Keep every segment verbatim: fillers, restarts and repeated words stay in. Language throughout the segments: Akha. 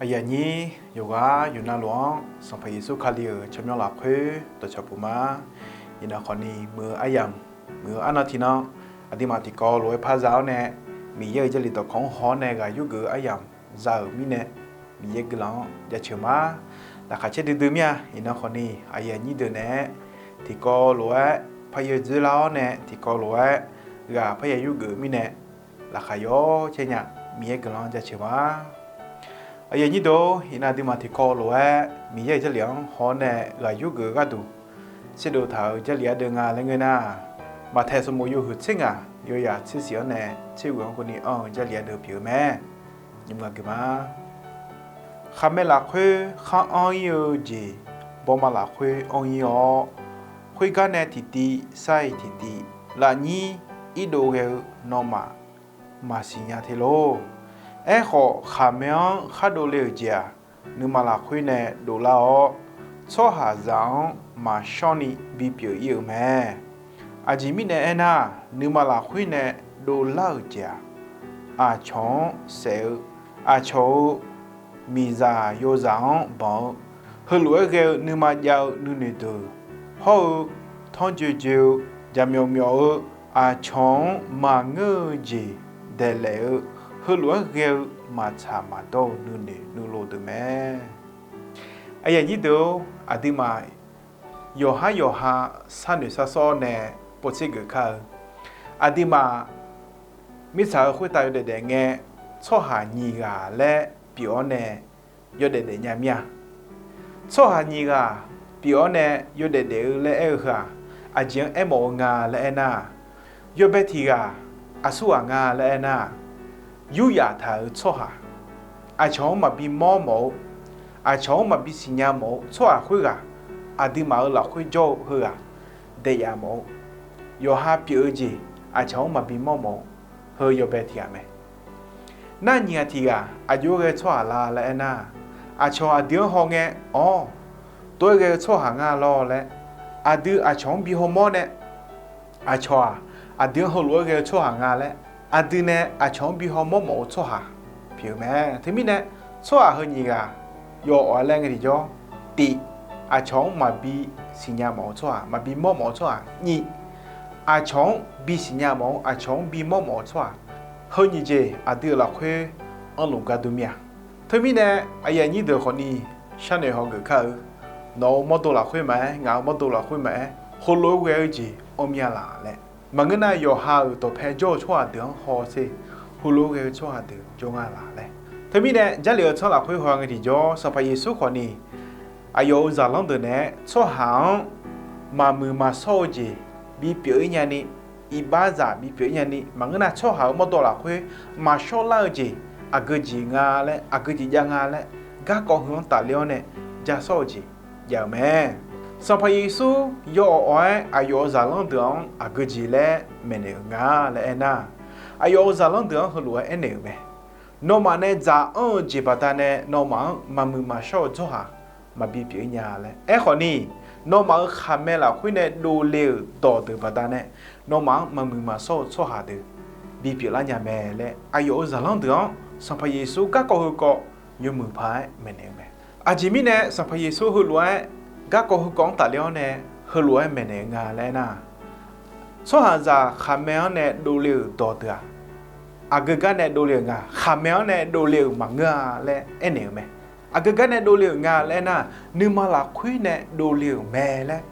Aqyuif aqnyir yawqghaq yawqnavluf-anr Sanqpaq Yeqsur Kali-euq tsawrmyanr lafkhoer dawqcawq puq ma. Iqnan khawfni muiq-eu aryamq, muiq-eu arnan tiqnan, aqduimaf tiqkawv lof-aer par za-awr nae, Miqyaer-euq Jarlif dawqkawq-anr haw-awr nae ghaq yurgeuf-eu aryamq za-euq mirnae, Miqyaer guiqlanq-anr jaceuq ma. Laqkhaq caer duidui mir-a. Iqnan khawfni aqyuif aqnyir deuq naeq-aer tiqkawv lof-aer parya dzoerlar-awr nae, tiqkawv lof-aer ghaq parya yurgeuf mirnae, laqkhaq yawr caer nya. Miqyaer guiqlanq-anr jaceuq ma. Aqyuif aqnyir deuq, iqnan aqduimaf tiqkawv lof-aer Miqyaer-euq Jarlif-anr haw-awr nae ghaq yurgeuf-eu gharduq tserdov taq-euq Jarlif ardeuv nga laer ngeur nar, Maqtaeq sanqbof yawhuiq tser ngaq yawyaq tser shif-anr nae tser ghoeq-anr khawfni anr-eu Jarlif ardeuv pyeuf-eu mae. Nymr nga geuf ma. Khaqmae lafkhoer khar anr ir-eu jeq, bawma lafkhoer anr ir-awr, khoergar nae tiqtiv sar-iq tiqtiv, lafnyir irdov ghae-eu nawmaf maqsiq nya te lor. Aerkhawf, khaqmae-anr khar dovle-euq jeq-aq, nuima lafkhoer nae dovlar-awr, tsawrhaqzaq-anr maqshawr ni bipyeuf ir-euq mae. Aqjeq mirnae aernar, nuima lafkhoer nae dovlar-euq jeq-aq, aqcawq-anr saef-eu, aqcawq-euq miqzaq yawzaq-anr banq-eu, heulof-aer ghae-eu nuima jav-eu nuinoeq deuq hawr-eu, tanrjoe joe-eu, jaqmyawf myawf-eu, aqcawq-anr maqngeur-eu jeq daeqlaef-eu, heulof-aer ghae-eu maqtsaq maqdawr-eu nuinoeq nuilov deuq mae. Aqyuif aqnyir deuq-or, aqduimaf yawqhar yawqha sharnoeq sharsawr nae povtser geuf kar-eu, aqduimaf mirtsaq-euq khoertav yawdaef daef ngae, tsawrhaq nyiq ghaq laer pyeuf-awr nae yawdaef daef nya mir-a. Tsawrhaq nyiq ghaq pyeuf-awr nae yawdaef daef-eu laer aer-eu heu-aq, aqjeq-anr aermawf-eu nga laer aernar, yawbae tiq ghaq aqsurghaq nga laer aernar, yuryaf taq-euq tsawrhaq, aqcawq-anr maqbi mawr mawf-eu, aqcawq-anr maqbi siqnya mawf-eu tsawrhaq khoerghaq, aqduimaf-euq lafkhoer jawr-eu heughaq daefyaf mawf-eu, yawqha pyeuf-eu jeq aqcawq-anr maqbi mawr mawf-eu, heu yawbae tiq ghaq mae. Nar nyiq ghaq tiq ghaq aqjox-aer ghae-eu tsawrhaq la laer aernar, aqcawq aqdui-anr hawngae, awr, tov-aer ghae-eu tsawrhaq nga lawr laer, aqdui aqcawq-anr bi hawmawr nae, aqcawq-aq, aqdui-anr heulof-aer ghae-eu tsawrhaq nga laer, aqdui nae aqcawq-anr bi hawmawr mawf-eu tsawrhaq pyeuf-eu mae. Teumirnae, tsawrhaq heu nyiq ghaq yawawq-a laer ngae tiqjawr, tiq, aqcawq-anr maqbi siqnya mawf-eu tsawrhaq, maqbi mawr mawf-eu tsawrhaq, nyiq, aqcawq-anr bi siqnya mawf-eu, aqcawq-anr bi mawr mawf-eu tsawrhaq, heu nyiq jeq aqdui-euq lafkhoer anrluf gar dur mir-a. Teumirnae, aqyuif aqnyir deuq khawfni sharnoeq haw geuf kar-eu, nawq-euq mawrdo lafkhoer maqaer, ngaq-euq mawrdo lafkhoer maqaer, heulof-aer ghae-eu jeq anr mir-a laq laer. Maqngeur nar, yawqha-euq dawqpae jawr-eu tsawrhaq deuq-anr hawsher, heulof-aer ghae-eu tsawrhaq deuq jawr nga laq laer. Teumirnae, Jarlif-eu tsawrhaq lafkhoer haw ngae tiqjawr, Sanqpaq Yeqsur khawfni aqyawf-euq zaqlanr deuq naeq-aer tsawrhaq-anr maqmuiq maqshawr-eu jeq bipyeuf-ir nyani, iqbaxzaq bipyeuf-ir nyani, maqngeur nar, tsawrhaq-euq mawrdo lafkhoer maqshawr lar-eu jeq aqgeu jeq nga laer, aqgeu jeq jav nga laer, garkawv heu-anr tafler-awr nae ja shawr-eu jeq jav-euq mae. Sanqpaq Yeqsur yawawq-aer aqyawf-euq zaqlanr deuq-anr aqgeu jeq laer maeqnaeq-euq nga laer aernar, aqyawf-euq zaqlanr deuq-anr heulof-aer aernaeq-euq mae. Nawmaf nae dzaq anr-eu jeq baqdanae nawmaf-anr maqmuiq maqshawr-eu tsawrhaq maqbi pyeuf-ir nya laer. Aerkhawfni, nawmaf-euq khaqmae lafkhoer nae dovle-euq dawq deuq baqdanae, nawmaf-anr maqmuiq maqshawr-eu tsawrhaq deuq bipyeuf lar nya mae laer, aqyawf-euq zaqlanr deuq-anr Sanqpaq Yeqsur garkawv heukawv yawmuiq paq-aer maeqnaeq-eu mae. Aqjeq mirnae, Sanqpaq Yeqsur heulof-aer garkawv heukawv-anr tafler-awr nae heulof-aer maeqnaeq-eu nga laer aernar, tsawrhaqzaq khaqmae-anr nae dovle-euq dawq deuq-aq, aqgeu gar nae dovle-euq nga, khaqmae-anr nae dovle-euq maqngeur-a laer aernaeq-euq mae. Aqgeu gar nae dovle-euq nga laer aernar, nuima lafkhoer nae dovle-euq mae laer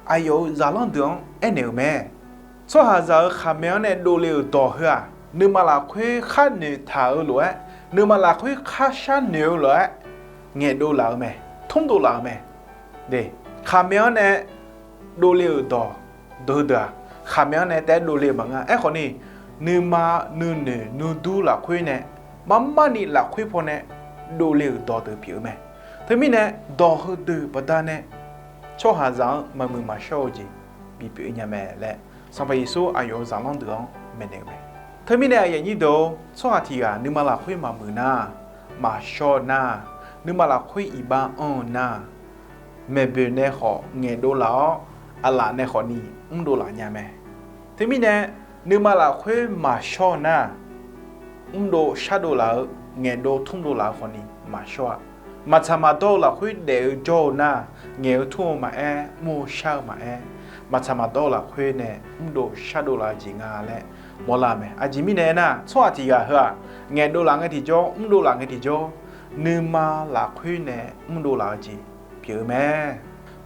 aqyawf-euq zaqlanr deuq-anr aernaeq-euq mae. Tsawrhaqzaq-euq khaqmae-anr nae dovle-euq dawq heu-aq, nuima lafkhoer khar noeqtaq-eu lof-aer, nuima lafkhoer kharshar noeq-eu lof-aer ngaeqdov laf-eu mae, tmrdov laf-eu mae. Khaqmae-anr nae dovle-euq dawq, dawq heudeuq-aq, khaqmae-anr nae taef-aer dovle-eu maqngeur-a. Aerkhawfni, nuima nuinoeq nuidur lafkhoer nae, marmarni lafkhoer pawnae dovle-euq dawq deuq pyeuf-eu mae. Teumirnae, dawq heudeuq baqdanae tsawrhaqzaq-anr maqmuiq maqshawr-eu jeq bipyeuf-ir nya mae laer, Sanqpaq Yeqsur aqyawf-euq zaqlanr deuq-anr maeqnaeq-eu mae. Teumirnae aqyuif aqnyir deuq-or, tsawrhaq tiq ghaq nuima lafkhoer maqmuiq nar, maqshawr-eu nar, nuima lafkhoer iqbax anr-eu nar, maeqboeq nae khawf ngaeqdov laf-awr, aqlaf nae khawfni mrdov laf nya mae. Teumirnae, nuima lafkhoer maqshawr-eu nar, mrdov shardov laf-eu, ngaeqdov tmrdov laf-eu khawfni maqshawr-a. Maqtsaq maqdawr-eu lafkhoer daef-eu jawr-eu nar, ngaeq-eu tmr-eu maqaer, mr-eu shar-eu maqaer, maqtsaq maqdawr-eu lafkhoer nae mrdov shardov laf-eu jeq nga laer mawrlar-eu mae. Aqjeq mirnae aernar, tsawrhaq tiq ghaq heu-aq, ngaeqdov laf ngae tiqjawr, mrdov laf ngae tiqjawr, nuima lafkhoer nae mrdov laf-eu jeq pyeuf-eu mae.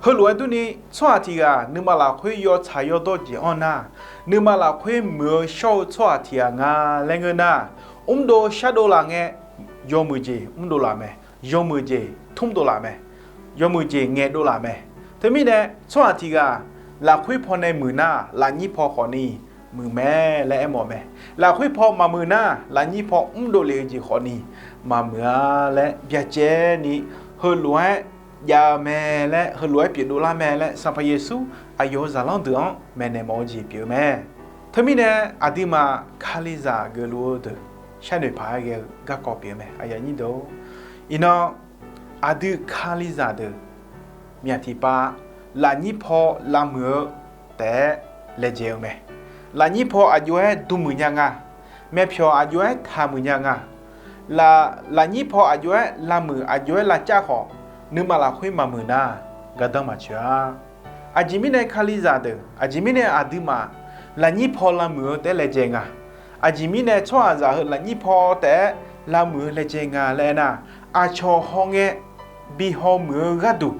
Heulof-aer durni, tsawrhaq tiq ghaq nuima lafkhoer yawtsaq yawdawr jeq-anr nar, nuima lafkhoer muiq-eu shawr-eu tsawrhaq tiq ghaq nga laer ngeur nar, mrdov shardov laf ngae, yawmuiq jeq mrdov laf mae, yawmuiq jeq tmrdov laf mae, yawmuiq jeq ngaeqdov laf mae. Teumirnae tsawrhaq tiq ghaq lafkhoer pawnae muiq nar, lafnyir paw khawfni muiq mae laer aermawf mae. Lafkhoer paw maqmuiq nar, lafnyir paw mrdov lef-eu jeq khawfni maqmuiq-a laer byacaevni, heulof-aer jav-eu mae laer, heulof-aer pyeufdov lar mae laer Sanqpaq Yeqsur aqyawf-euq zaqlanr deuq-anr maeqnaeq mawf-eu jeq pyeuf-eu mae. Teumirnae aqduimaf Kalizaq geufluf-eu deuq sharnoeq paq-aer ghae-eu garkawv pyeuf-eu mae. Iqnan aqdui Kalizaq deuq myaq tiqpav lafnyir paw lavmuiq-eu taef-aer laejae-eu mae. Lafnyir paw aqjox-aer dm muiq nya nga. Myavpyawq aqjox-aer taq muiq nya nga. Lafnyir paw aqjox-aer lavmuiq aqjox-aer lavcav khawf, nuima lafkhoer maqmuiq nar, gardanr maqtsoeq-a. Aqjeq mirnae Kalizaq deuq, aqjeq mirnae aqduimaf lafnyir paw lavmuiq-eu taef-aer laejae nga. Aqjeq mirnae tsawrhaqzaq heu lafnyir paw taef-aer lavmuiq-eu laejae nga laer aernar, aqcawq hawngae bi hawmuiq-eu gharduq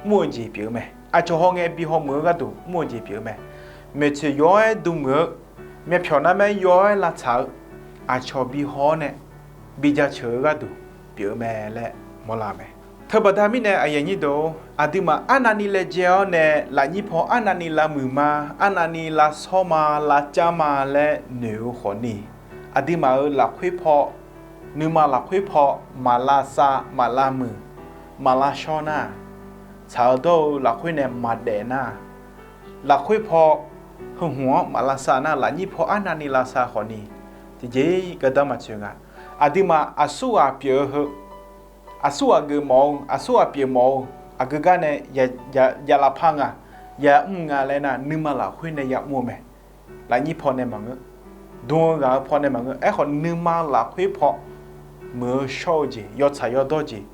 mr-eu jeq pyeuf-eu mae. Aqcawq hawngae bi hawmuiq-eu gharduq mr-eu jeq pyeuf-eu mae. Maeqtsoeq yaw-aer dm muiq-eu, myavpyawq narmaer yaw-aer lavtsaq-eu, aqcawq bi haw-awr nae bi jaceuq-eu gharduq pyeuf-eu mae laer mawrlar-eu mae. Teubaqda mirnae aqyuif aqnyir deuq-or, aqduimaf arnavni laejae-awr nae lafnyir paw arnavni lavmuiq ma, arnavni lavshawr ma, lavcav ma laer noeq-eu khawfni, aqduimaf-euq lafkhoer paw, nuima lafkhoer paw maqlavsav maqlavmuiq maqlavshawr nar, tsaq-eu dawr-eu lafkhoer nae maqdaef nar, lafkhoer paw heu hmq-anr maqlavsav nar, lafnyir paw arnavni lavsav khawfni, tiqjeq-ir gardanr maqtsoeq nga. Aqduimaf aqsurghaq pyeuf-eu heu, aqsurghaq geufmawf-eu, aqsurghaq pyeufmawf-eu, aqgeu gar nae ya lavpar nga, yamr nga laer nar, nuima lafkhoer nae yamr-eu mae. Lafnyir paw nae maqngeur, dm-eu ghaq-eu paw nae maqngeur. Aerkhawf nuima lafkhoer paw muiq-eu shawr-eu jeq, yawtsaq yawdawr jeq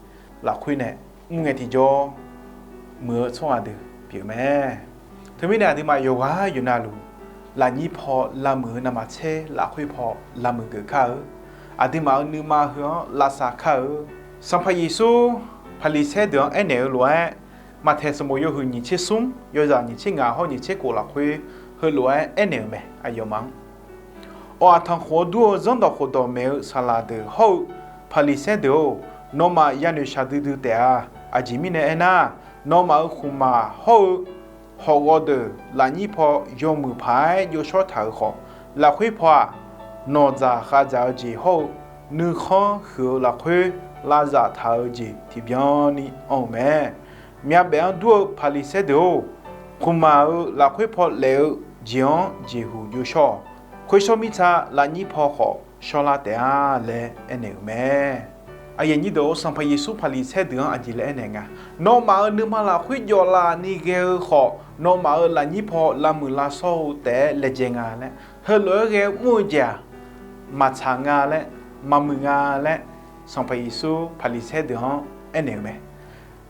lafkhoer nae mr ngae tiqjawr muiq-eu tsawrhaq deuq pyeuf mae. Teumirnae aqduimaf yawqghaq yawqnavluf lafnyir paw lavmuiq-eu navmaqtser lafkhoer paw lavmuiq geuf kar-eu. Aqduimaf-euq nuima heu-anr lavsav kar-eu. Sanqpaq Yeqsur Paqliqsaer deuq-anr aernaeq-eu lof-aer, Maqtaeq sanqbof yawhuiq nyiq tser smr, yawzaq nyiq tser ngaq hawr nyiq tser kof lafkhoer heulof-aer aernaeq-euq mae. Aqyawfmaf-anr, Awq, aqtanq khof-eu dur-eu Zanrdawq khofdawq maeq-eu saqlaq deuq hawr-eu Paqliqsaer deuq-or, nawmaf yanoeq shaqdui dui taef-a. Aqjeq mirnae aernar, nawmaf-euq khmqmaq hawr-eu hawq ghawv deuq lafnyir paw yawmuiq paq-aer jov shawr taq-euq khawf, lafkhoer paw-aq, nawqdzaq khavdzaq-eu jeq hawr-eu nuikhanr huiq-eu lafkhoer lavzaf taq-eu jeq tiqbyan ni anr-eu mae. Myavbaef-anr dur-eu Paqliqsaer deuq-or, khmqmaq-euq lafkhoer paw laef-eu jeq-anr jeqhuq jov shawr-awq. Khoershawr mirtsa lafnyir paw khawf shawrlar taef-a laer aernaeq-euq mae. Aqyuif aqnyir deuq-or, Sanqpaq Yeqsur Paqliqsaer deuq-anr aqjeq laer aernaeq nga. Nawmaf-euq nuima lafkhoer jawvlaf ni ghae-eu khawf, nawmaf-euq lafnyir paw lavmuiq lavshawr-eu taef-aer laejae nga laer, heulof-aer ghae mr-eu jeq-aq, maqtsaq nga laer, maqmuiq nga laer, Sanqpaq Yeqsur Paqliqsaer deuq-anr aernaeq-euq mae.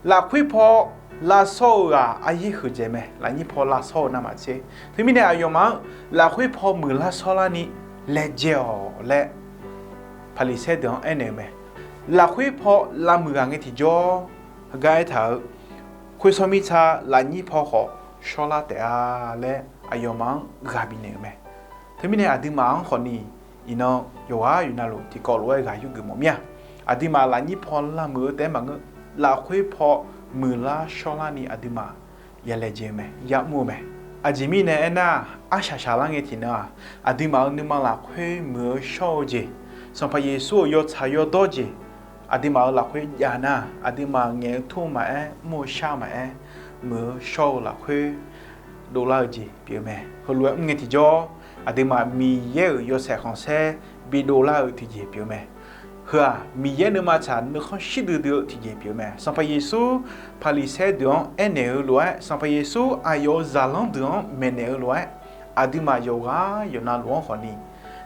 Lafkhoer paw lavshawr-eu ghaq aryaer huiqdzaeq mae, lafnyir paw lavshawr-eu navmaqtser. Teumirnae aqyawfmaf-anr lafkhoer paw muiqlar shawrlar ni laejae-awq laer Paqliqsaer deuq-anr aernaeq-eu mae. Lafkhoer paw lavmuiq ghaq ngae tiqjawr, heugar aertaq-euq, khoershawr mirtsa lafnyir paw khawf shawrlar taef-a laer aqyawfmaf-anr ghaq bifnaeq-euq mae. Teumirnae aqduimaf-anr khawfni, iqnan yawqghaq yawqnavluf tiqkawv lof-aer ghaq yurgeuf mawf mir-a. Aqduimaf lafnyir paw lavmuiq-eu taef-aer maqngeur, lafkhoer paw muiqlar shawrlar ni aqduimaf yalaejae-eu mae, yamr-eu mae. Aqjeq mirnae aernar, arshaq shaqlar ngae tiqnan-aq, aqduimaf-euq nuima lafkhoer muiq-eu shawr-eu jeq, Sanqpaq Yeqsur-euq yawtsaq yawdawr jeq, aqduimaf-euq lafkhoer jav nar, aqduimaf ngaeq-eu tmr-eu maqaer, mr-eu shar maqaer, muiq-eu shawr-eu lafkhoer dovlar-eu jeq pyeuf-eu mae. Heulof-aer mr ngae tiqjawr, aqduimaf Miqyaer-euq yawshaef khanqsaer bidov lar-eu tiqjeq pyeuf-eu mae. Heu-aq, Miqyaer nuima tsaq nuikhanr shir duidui-eu tiqjeq pyeuf-eu mae. Sanqpaq Yeqsur Paqliqsaer deuq-anr aernaeq-eu lof-aer, Sanqpaq Yeqsur aqyawf-euq zaqlanr deuq-anr maeqnaeq-eu lof-aer, aqduimaf yawqghaq yawqnavluf-anr khawfni,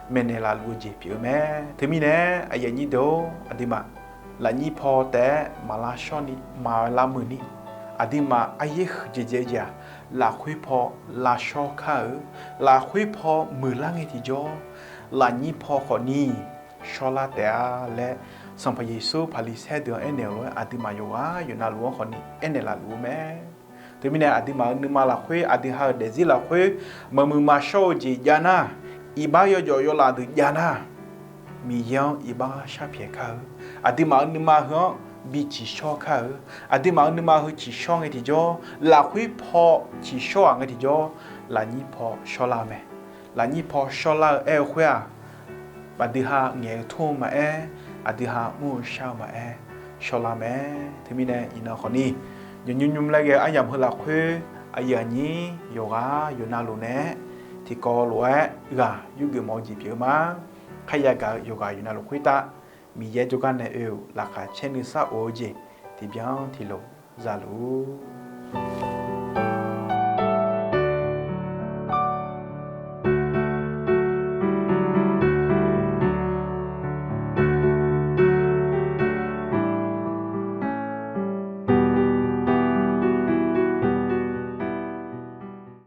maeqnaeq laf luf-eu jeq pyeuf-eu mae. Teumirnae aqyuif aqnyir deuq-or, aqduimaf lafnyir paw taef-aer maq lavshawr ni, maq lavmuiq ni, aqduimaf aryaer huiqdzaeq dzae-eu jeq-aq, lafkhoer paw lavshawr kar-eu, lafkhoer paw muiqlar ngae tiqjawr, lafnyir paw khawf ni shawrlar taef-a laer, Sanqpaq Yeqsur Paqliqsaer deuq-anr aernaeq-euq lof-aer aqduimaf yawqghaq yawqnavluf-anr khawf ni aernaeq laf luf-eu mae. Teumirnae aqduimaf-euq nuima lafkhoer, aqdui ha-euq daefzir lafkhoer maqmuiq maqshawr-eu jeq jav nar, iqbax yawjawf yawlaf deuq jav nar, Miqyaer-anr iqbax sharpyaeq kar-eu, aqduimaf-euq nuima heu-anr bi tsiqshawr kar-eu, aqduimaf-euq nuima heu tsiqshawr ngae tiqjawr, lafkhoer paw tsiqshawr-aq ngae tiqjawr, lafnyir paw shawrlar-eu mae. Lafnyir paw shawrlar-eu aer-eu khoer-aq, aqdui ha ngaeq-eu tmr-eu maqaer, aqdui ha mr-eu shar-eu maqaer, shawrlar mae. Teumirnae iqnan khawf ni, nymq nymr nymr laer ghae-eu aryamq heu lafkhoer, aqyuif aqnyir yawqghaq yawqnavluf naeq-aer, tiqkawv lof-aer ghaq yurgeuf mawf-eu jeq pyeuf-eu ma. Kharya gaq-eu yawqghaq yawqnavluf khoertav, Miqyaer jawrgar nae oe-euq laqkhaq caer nuisar of-eu jeq tiqbyan tiqlof za luf-ur.